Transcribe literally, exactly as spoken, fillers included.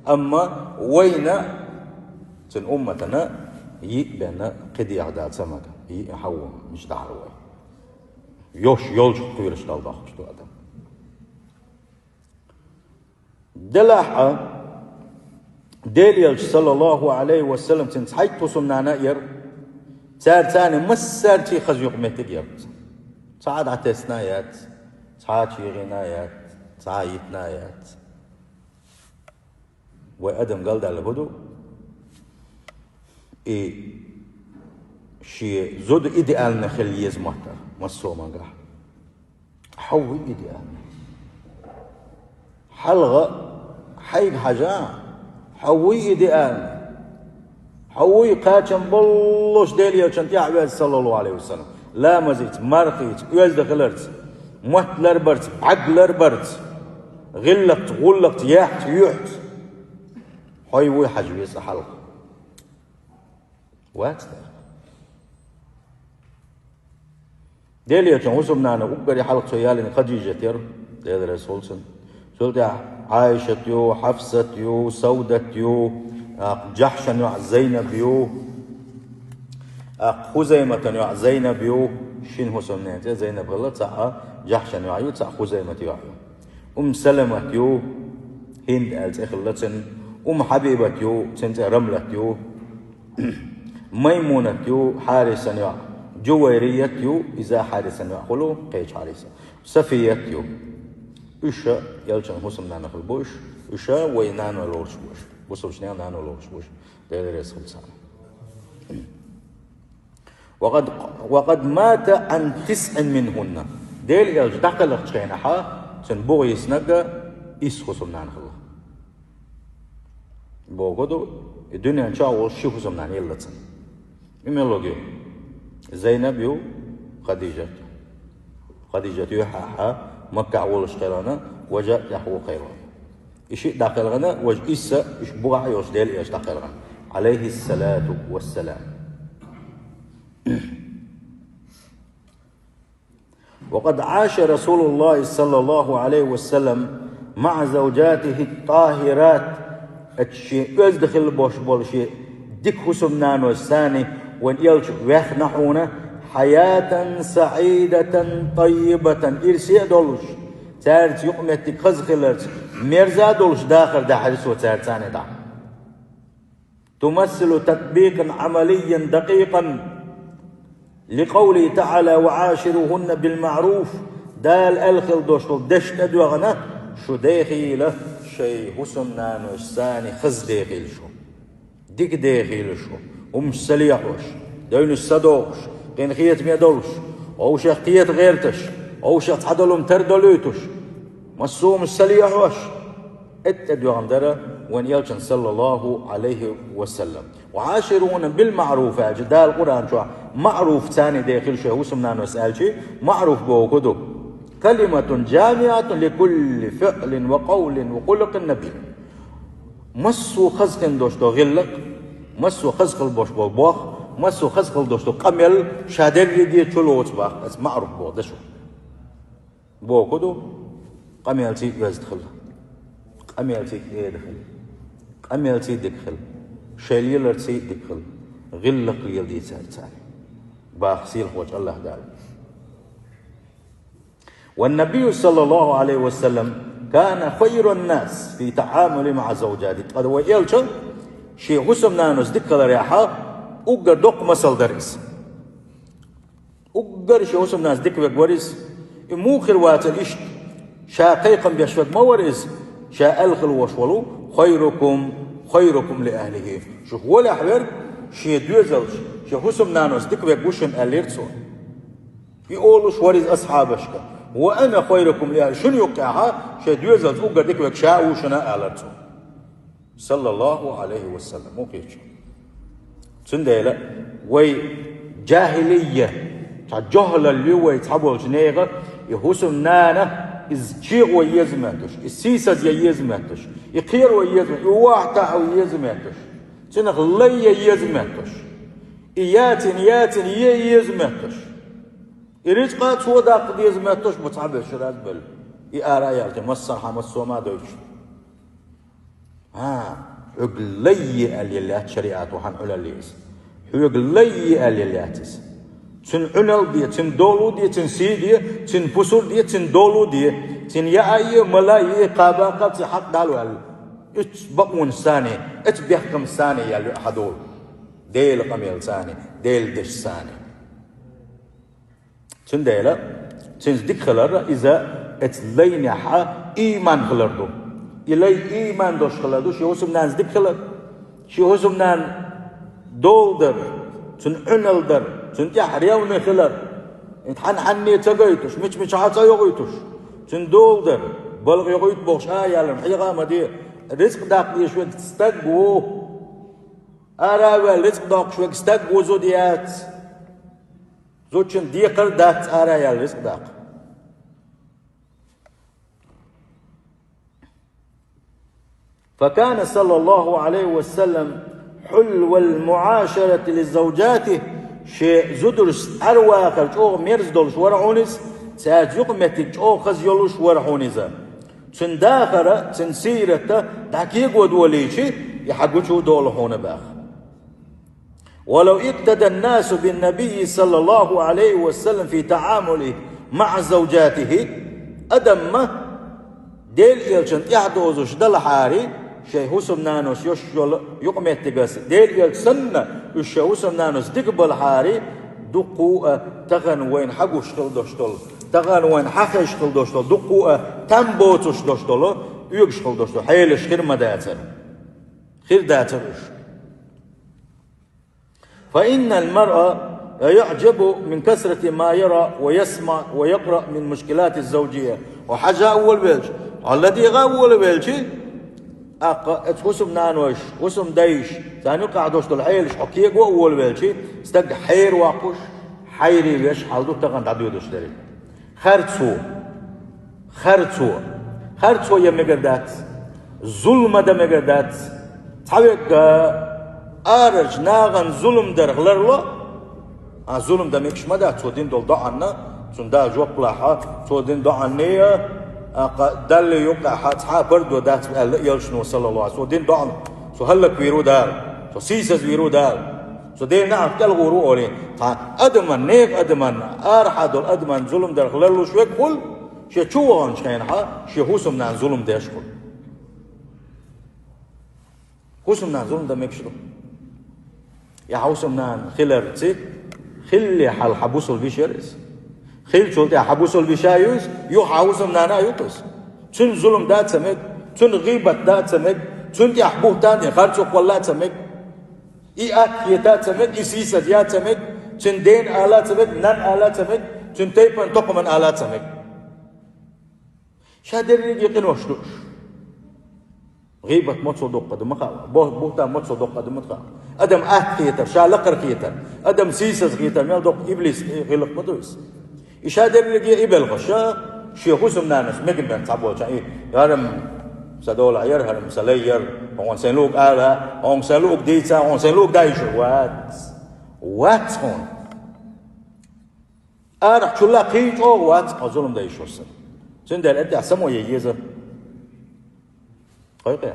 Амма вайна, цун умматана йиъ бен кхидеха дац ца мага, йиъ хьавва мича дахьар вай. Йош йолчух кхоьруш дала дохкуш ду адам. Делахь а, Делан Элча, саллаллаху алейхи ва саллам, цун цхьайтта хӀусамнана а яр, цаьрца цхьана массаьрца хаза юкъаметтиг яр. Цхьа а дӀатесна яц, цхьа а чийгӀина яц, цхьа а йитна яц. Вай адам галдаьлла хӀу ду? И шен зуда идеальный хила еза мотт массо а мангахь. Хьо вуй идеальный. Хьалха хьайга хьажа, хьо вуй идеальный. Хьо вуй кхачам боллуш Делан Элчанна тӀаьхьа веза, саллаллаху алейхи ва саллам. Ламазца, мархица, оьзда хиларца, мотт ларбарца, бӀаьрг ларбарца, гӀиллакхца, гӀуллакхца, яхьца, юьхьца. Хьо вуй хьажа веза хьалха. Вац тӀаккха. Делан Элчан хӀусамнана уггаре хьалха цо ялийна Хадижат яр, Делан Расул цун. Цул тӀаьхьа Ӏайшат ю, Хьафсат ю, Саудат ю, а, Джахьшан йоӀ Зайнаб ю, а, Хузайматан йоӀ Зайнаб ю, шин хӀусамнен цӀе Зайнаб хилла, цхьаъ Джахьшан йоӀ ю, цхьаъ Хузаймат йоӀ ю. Умм Саламат ю, ХӀинд аьлла цӀе хилла цун, Умм Хьабибат ю, цун цӀе Рамлат ю. Маймунат ю, Хьарисан йоӀ, Джувайрият ю, иза Хьарисан йоӀ хуьлу, кхечу Хьариса. Сафият ю. Уьш Элчан хӀусамнана хуьлу бу уьш, уьш вай нано лоруш бу уьш, бусалбачу нано лоруш бу уьш, Делан Расул царна. وقد، وقد مات عن تسع منهن. Делан Элча дӀакхелхачу хенахь, цуьнан бухахь йиснарг исс хӀусамнана хилла. Боху ду, и дуьнен чохь волуш ши хӀусамнана елла цунна. И мел луг ю? Зайнаб ю, Хадижат ю. Хадижат юьхьехь Маккахь волуш кхелхина, важа тӀехь ву кхелхина. И шиъ дӀакхелхина, важа исс, уьш бухахь йолуш Делан Элча дӀакхелхина. Алейхиссалату вассалам. وقد عاش رسول الله صلى الله عليه وسلم مع زوجاته الطاهرات. Оцу шен оьзда хилла болуш болу шен дика хӀусамнанойшца вайн Элча ваьхна хьуна, حياة سعيدة طيبة, ирсе а долуш, цаьрца юкъаметтиг хаза хиларца, мерза а долуш дахар даьхьира цо цаьрца дӀа. تمثل تطبيقا عمليا دقيقا لقوله تعالى: وعاشروهن بالمعروف. Дала аьлла хилла долуш долу дешна тӀедоьгӀна, шу дехийла шайн хӀусамнанойшца хаза дехийла шу. Дика дехийла шу, хӀуманаш ца лехьош, девнаш ца дохуш, къинхетаме долуш, вовшех кхета гӀерташ, вовшех цхьадолу хӀума тардолуьйтуш, массо а хӀуманаш ца лехьош. ТӀедоьгӀна дара вайн Элчан, саллаллаху алейхи ва саллам. وعاشروهن بالمعروف аьлча, Дала Къуръан чохь маъруф царна дехийла шайн хӀусамнанойшца аьлча, маъруф бохург хӀун ду? كلمة جامعة لكل فعل وقول وخلق نبيل. Массо а хаза хин долуш долу гӀиллакх, массо а хаза хила болуш болу боху, массо а хаза хила долуш долу къамел ша дерриге чу лоцу боху, аса маъруф боху даша. Боху ду, къамелций оьзда хила, къамелций кӀеда хила, къамелций дика хила, шайн леларций дика хила, гӀиллакх лела дийцара царна. Баха сийлахь волчу АллахӀ Дала. والنبي صلى الله عليه وسلم كان خير الناس في تعامله مع زوجاته. Ткъа вайн Элча шен хӀусамнанойшца дика хиларехь, уггар доккха масал дара иза. Уггар шен хӀусамнанца дика верг вара иза. И муха хир вацара иштта? Ша кхайкхам беш верг ма вара иза. Ша аьлла хила волуш волу: خيركم خيركم لأهله. Шух волехь верг шен доьзалш, шен хӀусамнанойшца дика верг ву шуна, аьллера цо. И олуш вара иза асхьабашка: وأنا خيركم لأهلي, шуна юккъехь шайн доьзалца уггар дика верг ша а ву шуна, алара цо. Саллаллаху алейхи ва саллам, мукъичу. Цундела вай джахилия, цхьа жохалалла ю вай цхьаболчу нехан, и хӀусамнана, иза чегӀо еза метташ, и сийсаз я еза метташ, и кхеро еза метташ, и вахьтахьо еза метташ, цунах лай я еза метташ, и яцина, яцина е еза метташ. И рицкъа цо даккха деза метташ бу цхьаберш разбелла. И ара а яьлла, массанхьа массо а ма дойтуш. А, хьоьга лай е аьлла яц шариӀато хьан Ӏуьналла иза. Хьоьга лай е аьлла яц иза. Цуьнан Ӏуьналла де, цуьнан долу де, цуьнан сий де, цуьнан пусар де, цуьнан долу де, цуьнан яа е, мала е, кхаба кхаба цуьнан хьакъ дӀалу аьлла. Оцу бакъонца санна, оцу бехкамца санна яьлла ю хьан долу. Делан къамелца санна, Делан дешца санна. Цундела цуьнца дика хилар иза оцу лайнехь ийман хилар ду. И лай ийман долуш хилар ду, шен хӀусамнанца дика хилар. Шен хӀусамнана долу дар, цуьнан Ӏуьналла дар, цуьнан тӀехь ревне хилар. Хьан-хьанне ца гойтуш, мича-мичахь а ца йогӀуьйтуш, цуьнан долу дар, балха йогӀуьйту бохуш а яьлла, хьеха а ма де, рицкъ даккха дезаш верг стаг ву. Ара а ваьлла рицкъ доккхуш верг стаг ву, зуда яц. Зудчун декхар а дац ара а яьлла рицкъ даккха. فكان صلى الله عليه وسلم حلو المعاشرة لزوجاته, шен зударшца Ӏаьрвахар чӀогӀа мерза долуш вара хьуна иза, цаьрца юкъаметтиг чӀогӀа хаза йолуш вара хьуна иза. Цуьнан дахар а, цуьнан сийрат а дӀа кего долийча, и хьан гучу а долу хьуна баха. ولو اقتدى الناس بالنبي صلى الله عليه وسلم في تعامله مع زوجاته, адам-м Делан элчанна тӀаьхьа дозуш далахьара, шайн хӀусамнанас йолуш йолу юкъаметтигаш Делан элча санна, уьш шайн хӀусамнанас дика балахьара, дуккха а тахана вайна хьан гуш хила долуш долу, тахана вайна хьан хезаш хила долуш долу, дуккха а там боцуш долуш долу, оьгуш хила долуш долу хьелаш хир ма дацара. Хир дацара уьш. فإن المرء ليعجب من كثرة ما يرى ويسمع ويقرأ من مشكلات الزوجية. Хьо хьажа а волавелча, хьо ладегӀа а волавелча, тӀаккха оцу хӀусамнанойш, хӀусамдайш, царна юкъахь долуш долу хьелаш хьо кего а волавелча, стаг хьеравоккхуш, хьайре веш хьал ду тахана дӀадоьдуш дерг. Харцо. Харцо. Харцо ян мегар дац. Зулам дан мегар дац. Цхьаверг арарчу нахана зулам дарх ларло, а зулам дан мегаш ма дац, цо дина долу доӀанна, цунна Дала жоп лахь, цо дина доӀанна а, а, кха, Далла юкъахь цхьа а пардо дац аьлла элчано, саллаллаху Ӏалайхи ва саллам, цо дина доӀанна, со хӀаллаквийр ву Дала, со сийсазвийр ву Дала. Со Делан неӀалт кӀел гӀур ву олий, цхьа адаман, нехан адаман, арахьа долу адаман зулам дарх ларлуш верг хуьлу, шен чу ваханчу хенахь шен хӀусамнанна зулам деш хуьлу. ХӀусамнанна зулам дан мегаш ду. Я хьан хӀусамнана хиларца, хиллехьара хьан бусалба йиш яра иза. Хиллачул тӀаьхьа хьан бусалба йиш а ю иза, юха хьан хӀусамнана а ю-кх иза. Цуьнан зулам дан а ца мега, цуьнан гӀийбат дан а ца мега, цуьнан тӀехь бухӀтан дина харцо кхолла а ца мега. И атта хета а ца мега, и сийсаз ян а ца мега, цуьнан дена ала а ца мега, нанна ала а ца мега, цуьнан тайпана, тукхамана ала а ца мега. Ша дерриге къинош ду уьш. ГӀийбат мацо доккха ду ма хаьа, бо-, бухӀтан мацо доккха ду ма хаьа. Адам атта хетар, ша лакхара хетар, адам сийсаз хетар, мел доккха иблис гӀиллакх ма ду иза. И ша дерриге и белхаш, ша шен хӀусамнанас мегаш бен цхьаболча, и хӀара-м сан долахь яра, хӀара-м сан лай яра, хьуна сайн луг ала, хьуна сайн луг дийца, хьуна сайн луг дайша вац. Вац хьуна. Арахь чулла кхин чӀогӀа вац хьо зулам дайша вац. Цундела тӀехь само е еза. Кхойкхе.